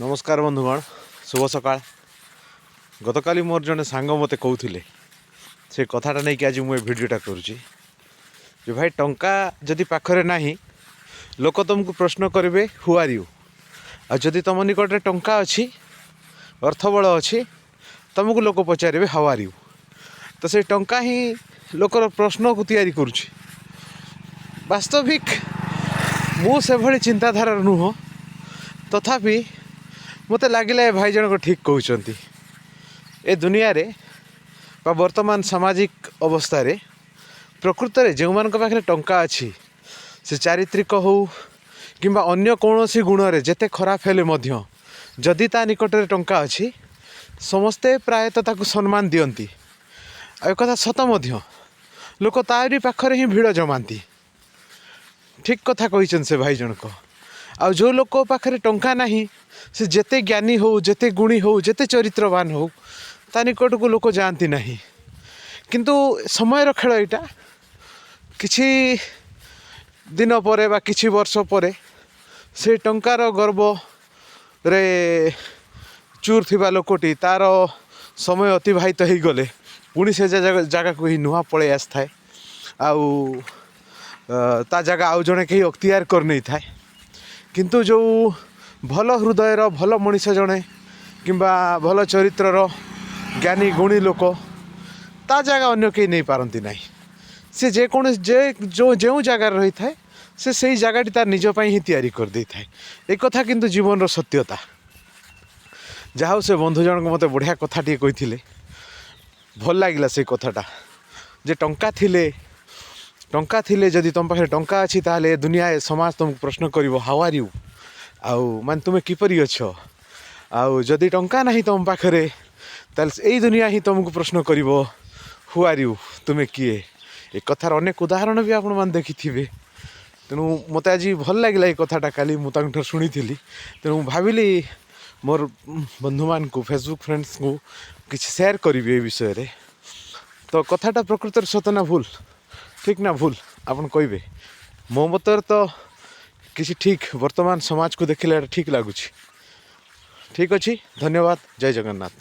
ନମସ୍କାର ବନ୍ଧୁଗଣ, ଶୁଭ ସକାଳ। ଗତକାଲି ମୋର ଜଣେ ସାଙ୍ଗ ମୋତେ କହୁଥିଲେ, ସେ କଥାଟା ନେଇକି ଆଜି ମୁଁ ଏ ଭିଡ଼ିଓଟା କରୁଛି ଯେ ଭାଇ, ଟଙ୍କା ଯଦି ପାଖରେ ନାହିଁ, ଲୋକ ତୁମକୁ ପ୍ରଶ୍ନ କରିବେ, "Who are you?" ଆଉ ଯଦି ତୁମ ନିକଟରେ ଟଙ୍କା ଅଛି, ଅର୍ଥବଳ ଅଛି, ତୁମକୁ ଲୋକ ପଚାରିବେ, "How are you?" ତ ସେଇ ଟଙ୍କା ହିଁ ଲୋକର ପ୍ରଶ୍ନକୁ ତିଆରି କରୁଛି। ବାସ୍ତବିକ ମୁଁ ସେଭଳି ଚିନ୍ତାଧାରାର ନୁହଁ, ତଥାପି ମୋତେ ଲାଗିଲା ଏ ଭାଇ ଜଣକ ଠିକ୍ କହୁଛନ୍ତି। ଏ ଦୁନିଆରେ ବା ବର୍ତ୍ତମାନ ସାମାଜିକ ଅବସ୍ଥାରେ ପ୍ରକୃତରେ ଯେଉଁମାନଙ୍କ ପାଖରେ ଟଙ୍କା ଅଛି, ସେ ଚାରିତ୍ରିକ ହେଉ କିମ୍ବା ଅନ୍ୟ କୌଣସି ଗୁଣରେ ଯେତେ ଖରାପ ହେଲେ ମଧ୍ୟ, ଯଦି ତା ନିକଟରେ ଟଙ୍କା ଅଛି, ସମସ୍ତେ ପ୍ରାୟତଃ ତାକୁ ସମ୍ମାନ ଦିଅନ୍ତି। ଆଉ ଏକଥା ସତ ମଧ୍ୟ, ଲୋକ ତାରି ପାଖରେ ହିଁ ଭିଡ଼ ଜମାନ୍ତି। ଠିକ୍ କଥା କହିଛନ୍ତି ସେ ଭାଇ ଜଣକ। ଆଉ ଯେଉଁ ଲୋକ ପାଖରେ ଟଙ୍କା ନାହିଁ, ସେ ଯେତେ ଜ୍ଞାନୀ ହଉ, ଯେତେ ଗୁଣୀ ହଉ, ଯେତେ ଚରିତ୍ରବାନ ହଉ, ତା ନିକଟକୁ ଲୋକ ଯାଆନ୍ତି ନାହିଁ। କିନ୍ତୁ ସମୟର ଖେଳ ଏଇଟା। କିଛି ଦିନ ପରେ ବା କିଛି ବର୍ଷ ପରେ ସେ ଟଙ୍କାର ଗର୍ବରେ ଚୁର୍ ଥିବା ଲୋକଟି, ତା'ର ସମୟ ଅତିବାହିତ ହେଇଗଲେ ପୁଣି ସେ ଜାଗାକୁ ହିଁ ନୂଆ ପଳେଇ ଆସିଥାଏ ଆଉ ତା ଜାଗା ଆଉ ଜଣେ କେହି ଅକ୍ତିଆର କରିନେଇଥାଏ। କିନ୍ତୁ ଯେଉଁ ଭଲ ହୃଦୟର ଭଲ ମଣିଷ ଜଣେ କିମ୍ବା ଭଲ ଚରିତ୍ରର ଜ୍ଞାନୀ ଗୁଣୀ ଲୋକ, ତା ଜାଗା ଅନ୍ୟ କେହି ନେଇପାରନ୍ତି ନାହିଁ। ସେ ଯେକୌଣସି ଯେ ଯେଉଁ ଯେଉଁ ଜାଗାରେ ରହିଥାଏ, ସେ ସେଇ ଜାଗାଟି ତାର ନିଜ ପାଇଁ ହିଁ ତିଆରି କରିଦେଇଥାଏ। ଏ କଥା କିନ୍ତୁ ଜୀବନର ସତ୍ୟତା। ଯାହା ହଉ, ସେ ବନ୍ଧୁ ଜଣକ ମୋତେ ବଢ଼ିଆ କଥାଟିଏ କହିଥିଲେ। ଭଲ ଲାଗିଲା ସେଇ କଥାଟା ଯେ ଟଙ୍କା ଥିଲେ, ଯଦି ତୁମ ପାଖରେ ଟଙ୍କା ଅଛି, ତାହେଲେ ଏ ଦୁନିଆ, ଏ ସମାଜ ତୁମକୁ ପ୍ରଶ୍ନ କରିବ, "How are you?" ଆଉ ମାନେ ତୁମେ କିପରି ଅଛ? ଆଉ ଯଦି ଟଙ୍କା ନାହିଁ ତୁମ ପାଖରେ, ତାହେଲେ ଏଇ ଦୁନିଆ ହିଁ ତୁମକୁ ପ୍ରଶ୍ନ କରିବ, "Who are you?" ତୁମେ କିଏ? ଏ କଥାର ଅନେକ ଉଦାହରଣ ବି ଆପଣମାନେ ଦେଖିଥିବେ। ତେଣୁ ମୋତେ ଆଜି ଭଲ ଲାଗିଲା ଏଇ କଥାଟା। କାଲି ମୁଁ ତାଙ୍କଠାରୁ ଶୁଣିଥିଲି। ତେଣୁ ମୁଁ ଭାବିଲି ମୋର ବନ୍ଧୁମାନଙ୍କୁ, ଫେସବୁକ୍ ଫ୍ରେଣ୍ଡସ୍କୁ କିଛି ସେୟାର କରିବି ଏ ବିଷୟରେ। ତ କଥାଟା ପ୍ରକୃତରେ ସତ ନା ଭୁଲ, ଠିକ୍ ନା ଭୁଲ, ଆପଣ କହିବେ। ମୋ ମତରେ ତ କିଛି ଠିକ୍, ବର୍ତ୍ତମାନ ସମାଜକୁ ଦେଖିଲେ ଏଇଟା ଠିକ୍ ଲାଗୁଛି। ଠିକ୍ ଅଛି, ଧନ୍ୟବାଦ। ଜୟ ଜଗନ୍ନାଥ।